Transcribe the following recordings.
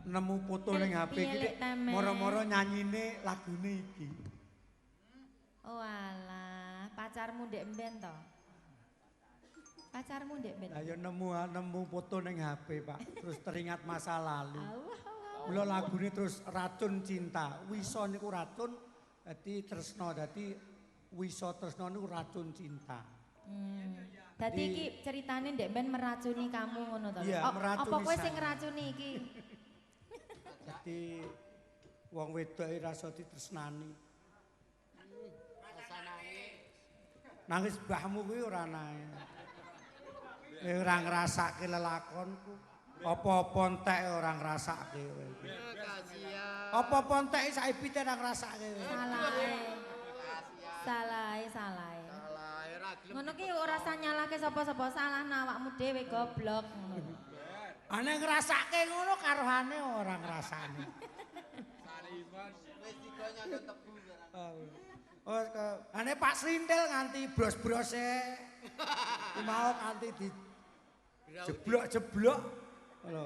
Nemu foto ning HP Piye, iki moro-moro nyanyine lagune iki. Oh alah, pacarmu ndek mben to? Pacarmu ndek mben. Lah ya nemu foto ning HP, Pak. Terus teringat masa lalu. Allah Allah. Mula lagune terus racun cinta. Wisa niku racun, dadi tresna, dadi wisa tresna niku racun cinta. Dadi iki ceritane ndek mben meracuni kamu ngono to? Iya, meracuni. Apa kowe sing ngracuni iki? Dadi wong wedok ora iso ditresnani. Nangis mbahmu kuwi ora nae. Ora ngrasake lelakonku. Apa-apa entek ora ngrasake kowe iki. Apa-apa entek saiki ora ngrasake kowe. Salahe. Salahe, salahe. Ngono ki ora usah nyalahke sapa-sapa, salah awakmu dhewe goblok ngono. Ane ngrasake ngono karohane ora ngrasane. Wis digonyo tebu barang. Oh, ane Pak Srintil nganti bros-brose. Mau nganti di jeblok-jeblok. Lho,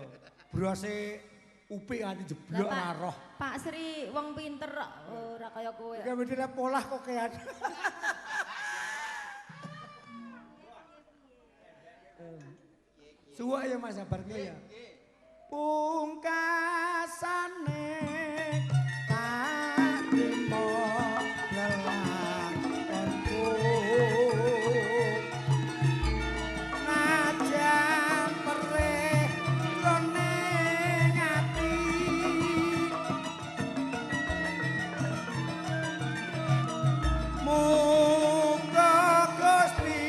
brose upik nganti jeblok Lah, ora roh. Pak Sri wong pinter kok ora kaya kowe. Iki mesti polah kokean. Suwuk ya Mas sabar ya. Pungkasane tak trimo lelakonku. Najan perih jroning ati. Muga Gusti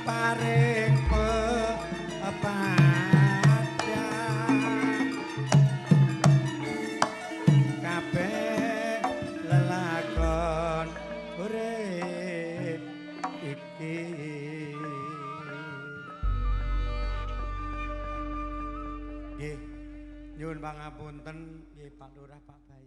paring pepadang kabeh lelakon urip iki. Nggih, nyuwun pangapunten nggih Pak Lurah, Pak Bayu.